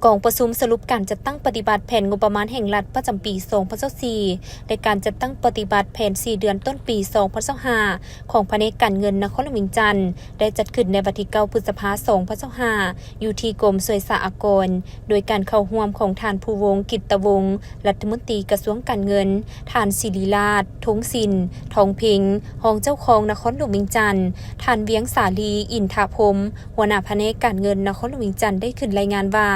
ກອງປະຊຸມສະຫຼຸບການຈັດຕັ້ງປະຕິບັດແຜນງົບປະມານແຫ່ງລັດປະຈຳປີສອງພັນຊາວສີ່ ແລະ ການຈັດຕັ້ງປະຕິບັດແຜນສີ່ເດືອນຕົ້ນປີສອງພັນຊາວຫ້າ ຂອງພະແນກການເງິນນະຄອນຫຼວງວຽງຈັນ ໄດ້ຈັດຂຶ້ນໃນວັນທີເກົ້າ ພຶດສະພາ ສອງພັນຊາວຫ້າ ຢູ່ທີ່ກົມສ່ວຍສາອາກອນ ໂດຍການເຂົ້າຮ່ວມຂອງທ່ານ ພູວົງ ກິດຕະວົງ ລັດຖະມົນຕີກະຊວງການເງິນ, ທ່ານ ສິລິລາດ ທົງສິນ ທອງເພັງ ຮອງເຈົ້າຄອງນະຄອນຫຼວງວຽງຈັນ, ທ່ານ ວຽງສາລີ ອິນທະພົມ ຫົວໜ້າພະແນກການເງິນນະຄອນຫຼວງວຽງຈັນ ໄດ້ຂຶ້ນລາຍງານວ່າ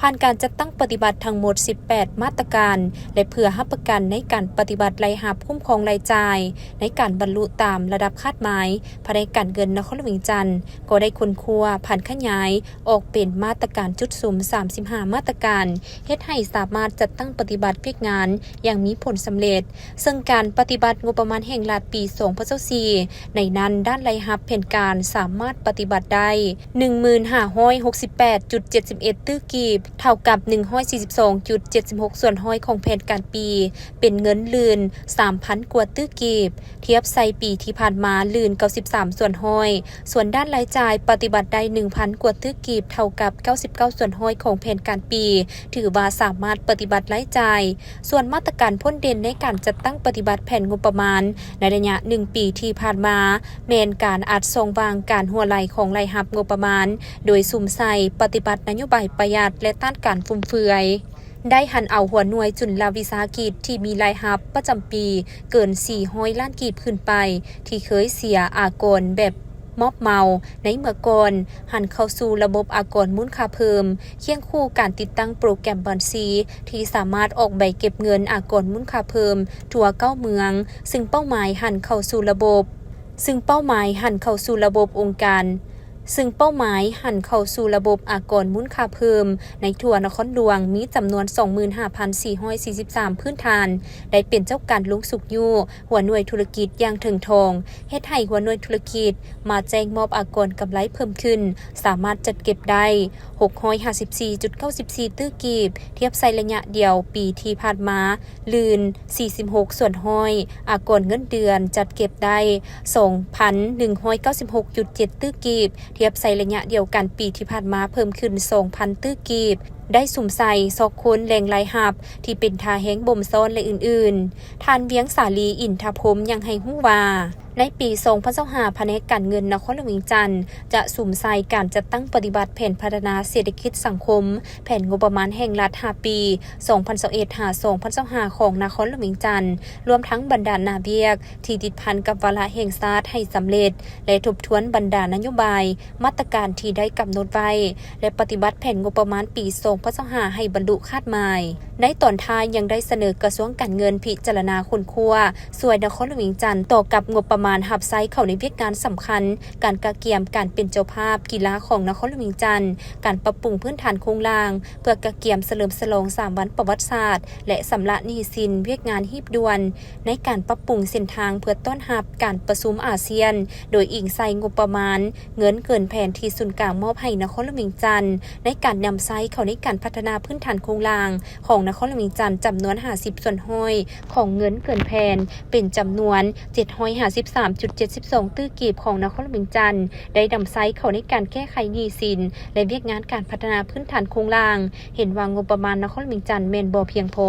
ຜ່ານການຈັດຕັ້ງປະຕິບັດທັງໝົດສິບແປດມາດຕະການ ແລະ ເພື່ອຮັບປະກັນໃນການປະຕິບັດລາຍຮັບຄຸ້ມຄອງລາຍຈ່າຍ ໃນການບັນລຸຕາມລະດັບຄາດໝາຍ, ພະແນກການເງິນນະຄອນຫຼວງວຽງຈັນ ກໍໄດ້ຄົ້ນຄວ້າຜັນຂະຫຍາຍອອກເປັນມາດຕະການຈຸດສຸມສາມສິບຫ້າມາດຕະການ, ເຮັດໃຫ້ສາມາດຈັດຕັ້ງປະຕິບັດວຽກງານຢ່າງມີຜົນສຳເລັດ. ເຊິ່ງການປະຕິບັດງົບປະມານແຫ່ງລັດປີສອງພັນຊາວສີ່ ໃນນັ້ນດ້ານລາຍຮັບແຜນການສາມາດປະຕິບັດໄດ້ ໜຶ່ງໝື່ນຫ້າຮ້ອຍຫົກສິບແປດຈຸດເຈັດສິບເອັດ ຕື້ກີບ, ເທົ່າກັບ ໜຶ່ງຮ້ອຍສີ່ສິບສອງຈຸດເຈັດສິບຫົກສ່ວນຮ້ອຍຂອງແຜນການປີ, ເປັນເງິນລື່ນ ສາມພັນກວ່າຕື້ກີບ, ທຽບໃສ່ປີທີ່ຜ່ານມາ ລື່ນເກົ້າສິບສາມສ່ວນຮ້ອຍ. ສ່ວນດ້ານລາຍຈ່າຍປະຕິບັດໄດ້ ໜຶ່ງພັນກວ່າຕື້ກີບ, ເທົ່າກັບເກົ້າສິບເກົ້າສ່ວນຮ້ອຍຂອງແຜນການປີ, ຖືວ່າສາມາດປະຕິບັດລາຍຈ່າຍ. ສ່ວນມາດຕະການພົ້ນເດັ່ນໃນການຈັດຕັ້ງປະຕິບັດແຜນງົບປະມານໃນໄລຍະໜຶ່ງປີທີ່ຜ່ານມາ ແມ່ນການອັດຊ່ອງວ່າງການຮົ່ວໄຫຼຂອງລາຍຮັບງົບປະມານ ໂດຍສຸມໃສ່ປະຕິບັດນະໂຍບາຍປະຢັດ ແລະ ຕ້ານການຟຸມເຟືອຍ, ໄດ້ຫັນເອົາຫົວໜ່ວຍຈຸນລະວິສາຫະກິດທີ່ມີລາຍຮັບປະຈຳປີເກີນສີ່ຮ້ອຍລ້ານກີບຂຶ້ນໄປ ທີ່ເຄີຍເສຍອາກອນແບບມອບເໝົາໃນເມື່ອກ່ອນ, ຫັນເຂົ້າສູ່ລະບົບອາກອນມູນຄ່າເພີ່ມ, ຄຽງຄູ່ການຕິດຕັ້ງໂປຣແກຣມບັນຊີທີ່ສາມາດອອກໃບເກັບເງິນອາກອນມູນຄ່າເພີ່ມທົ່ວເກົ້າເມືອງ, ຊຶ່ງເປົ້າໝາຍຫັນເຂົ້າສູ່ລະບົບ, ຊຶ່ງເປົ້າໝາຍຫັນເຂົ້າສູ່ລະບົບອົງການ, ຊຶ່ງເປົ້າໝາຍຫັນເຂົ້າສູ່ລະບົບອາກອນມູນຄ່າເພີ່ມໃນທົ່ວນະຄອນຫຼວງ ມີຈຳນວນສອງໝື່ນຫ້າພັນສີ່ຮ້ອຍສີ່ສິບສາມພື້ນຖານ, ໄດ້ເປັນເຈົ້າການລົງຊຸກຍູ້ຫົວໜ່ວຍທຸລະກິດຢ່າງເຖິງຖອງ, ເຮັດໃຫ້ຫົວໜ່ວຍທຸລະກິດມາແຈ້ງມອບອາກອນກຳໄລເພີ່ມຂຶ້ນ ສາມາດຈັດເກັບໄດ້ຫົກຮ້ອຍຫ້າສິບສີ່ຈຸດເກົ້າສິບສີ່ຕື້ກີບ, ທຽບໃສ່ໄລຍະດຽວປີທີ່ຜ່ານມາ ລື່ນສີ່ສິບຫົກສ່ວນຮ້ອຍ, ອາກອນເງິນເດືອນຈັດເກັບໄດ້ສອງພັນໜຶ່ງຮ້ອຍເກົ້າສິບຫົກຈຸດເຈັດຕື້ກີບ, ທຽບໃສ່ໄລຍະດຽວກັນປີທີ່ຜ່ານມາເພີ່ມຂຶ້ນສອງພັນຕື້ກີບ, ໄດ້ສຸມໃສ່ຊອກຄົ້ນແຫຼ່ງລາຍຮັບທີ່ເປັນທ່າແຮງບົ່ມຊ້ອນ ແລະ ອື່ນໆ. ທ່ານ ວຽງສາລີ ອິນທະພົມ ຍັງໃຫ້ຮູ້ວ່າ ໃນປີສອງພັນຊາວຫ້າ ພະແນກການເງິນນະຄອນຫຼວງວຽງຈັນ ຈະສຸມໃສ່ການຈັດຕັ້ງປະຕິບັດແຜນພັດທະນາເສດຖະກິດສັງຄົມ, ແຜນງົບປະມານແຫ່ງລັດຫ້າປີ ສອງພັນຊາວເອັດ ຫາ ສອງພັນຊາວຫ້າ ຂອງນະຄອນຫຼວງວຽງຈັນ, ລວມທັງບັນດາໜ້າວຽກທີ່ຕິດພັນກັບວາລະແຫ່ງຊາດໃຫ້ສຳເລັດ ແລະ ທົບທວນບັນດານະໂຍບາຍ, ມາດຕະການທີ່ໄດ້ກຳນົດໄວ້ ແລະ ປະຕິບັດແຜນງົບປະມານປີສອງພັນຊາວຫ້າ ໃຫ້ບັນລຸຄາດໝາຍ. ໃນຕອນທ້າຍຍັງໄດ້ສະເໜີກະຊວງການເງິນພິຈາລະນາຄົ້ນຄວ້າ ຊ່ວຍນະຄອນຫຼວງວຽງຈັນຕໍ່ກັບງົບປະມານຮັບໃຊ້ເຂົ້າໃນວຽກງານສຳຄັນ, ການກະກຽມການເປັນເຈົ້າພາບກິລາຂອງນະຄອນຫຼວງວຽງຈັນ, ການປັບປຸງພື້ນຖານໂຄງລ່າງ ເພື່ອກະກຽມສະເຫຼີມສະຫຼອງສາມວັນປະຫວັດສາດ ແລະ ຊຳລະໜີ້ສິນວຽກງານຮີບດ່ວນ, ໃນການປັບປຸງເສັ້ນທາງເພື່ອຕ້ອນຮັບການປະຊຸມອາຊຽນ, ໂດຍອີງໃສ່ງົບປະມານເງິນເກີນແຜນທີ່ສູນກາງມອບໃຫ້ນະຄອນຫຼວງວຽງຈັນ ໃນການນຳໃຊ້ເຂົ້າໃນການພັດທະນາພື້ນຖານໂຄງລ່າງ ຂອງນະຄອນຫຼວງວຽງຈັນຈຳນວນຫ້າສິບສ່ວນຮ້ອຍຂອງເງິນເກີນແຜນ ເປັນຈຳນວນເຈັດຮ້ອຍຫ້າສິບສາມຈຸດເຈັດສິບສອງຕື້ກີບຂອງນະຄອນຫຼວງວຽງຈັນ ໄດ້ນຳໃຊ້ເຂົ້າໃນການແກ້ໄຂໜີ້ສິນ ແລະ ວຽກງານການພັດທະນາພື້ນຖານໂຄງລ່າງ, ເຫັນວ່າງົບປະມານນະຄອນຫຼວງວຽງຈັນແມ່ນບໍ່ພຽງພໍ.